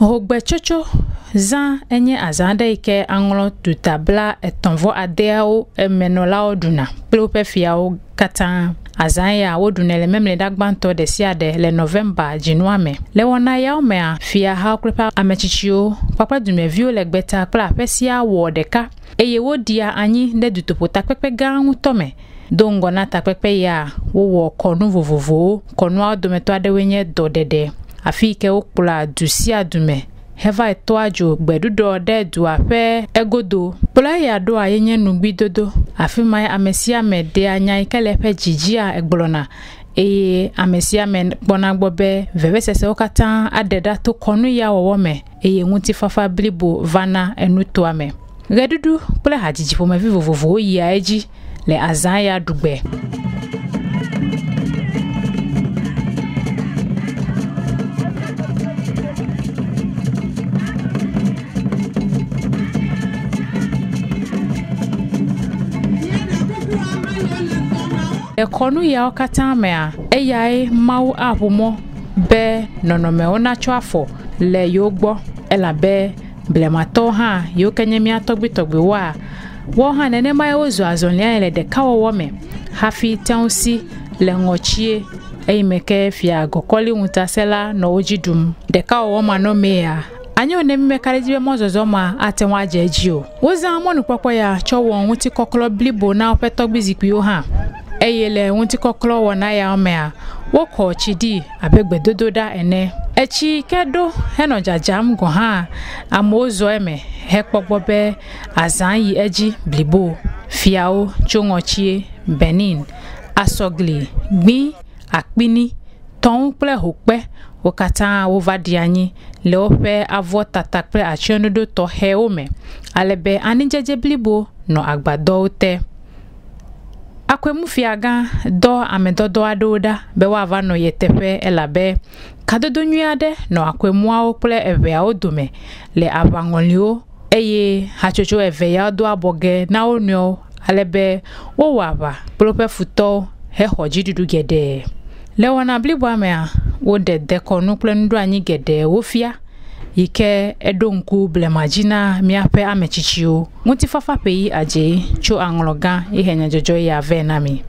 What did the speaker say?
Hogbetsotso zã enye azã aɖe yi ke aŋlɔ duta 39awo emenɔlawo ɖuna kple woƒe fiawo katã. Azã ya woɖunɛ le Memleɖa gbãtɔ ɖe sia ɖe le Nɔvɛmba dzinua me. Le wɔna yawo mea, fiahawo kple eƒe ametsitsiwo kpakple dumeviwo le gbeta kple aƒe sia wɔ ɖeka eye woɖia anyi ɖe dutoƒo takpekpe gã ŋutɔ me. Do ŋgɔ na takpekpe ya, wowɔ kɔnu vovovowo. Kɔnuawo dometɔ aɖewoe nye dɔɖeɖe, afi yi ke wokplɔa du sia du me heva tɔa dzo gbeɖuɖɔ ɖe dua ƒe egodo. Kplɔ eya ɖoa ye nye nugbidodo. Afi ma ame sia ame ɖea nya yi ke le eƒe dzi dzia egblɔna eye ame sia ame kpɔna gbɔ be vevesesewo katã aɖe ɖa to kɔnu ya wɔwɔ me eye ŋutifafa blibo vana enutoa me. Ɣeɖuɖu kple hadzidzi ƒomevi vovovowo yia edzi le azã ya ɖugbe. Le kɔnu yawo katã mea, eyae Mawu aʋu mɔ be nɔnɔmewo natsɔ afɔ le yewo gbɔ elabe blematɔwo hã yiwo ke nye mía tɔgbuitɔgbuiwoa, woawo hã nenemae wozɔ azɔlia le ɖekawɔwɔ me hafi te ŋu si le ŋɔtsie eyi me ke fia Gɔkɔli ŋutasẽla nɔ wo dzi ɖum. Ɖekawɔwɔ manɔmea, anyo ne mímeka ɖe edzi be mɔzɔzɔ ma ate ŋu adze edzi o. Wozã mɔnukpɔkpɔ ya tsɔ wɔ ŋutikɔklɔ blibo na woƒe tɔgbui zikpuiwo hã eye le ŋutikɔklɔ wɔna ya mea, wokɔ tsi ɖi abe gbedodoɖa ene. Etsi yi ke ɖo henɔ dzadzam gɔ̃ hã, amewo zɔ eme hekpɔ gbɔ be azã yi edzi blibo. Fiawo tso ŋɔtsie, Benin, Asɔgli, Gbi, Akpini, Tɔŋu kple Hokpe wo katã wova ɖi anyi le woƒe avɔ tata kple atsyɔ̃ɖoɖo tɔxɛwo me ale be anidzedze blibo nɔ agbadɔwo te. Akɔemufiagã dɔ amedɔdɔ aɖewo ɖa be woava nɔ ye teƒe elabe kadodo nyui aɖe nɔ akɔemuawo kple eʋeawo dome le aʋaŋɔliwo eye hatsotso eve yawo do abɔge na wo nɔewo ale be wowɔ aʋa kple woƒe futɔwo hexɔ dziɖuɖu geɖe. Le wɔna bliboa mea, woɖe dekɔnu kple nuɖoanyi geɖewo fia yi ke eɖo ŋku blema dzi na míaƒe ametsitsiwo. Ŋutifafa ƒe yi adze tso aŋlɔgã ye he nyadzɔdzɔ ya vɛ na mi.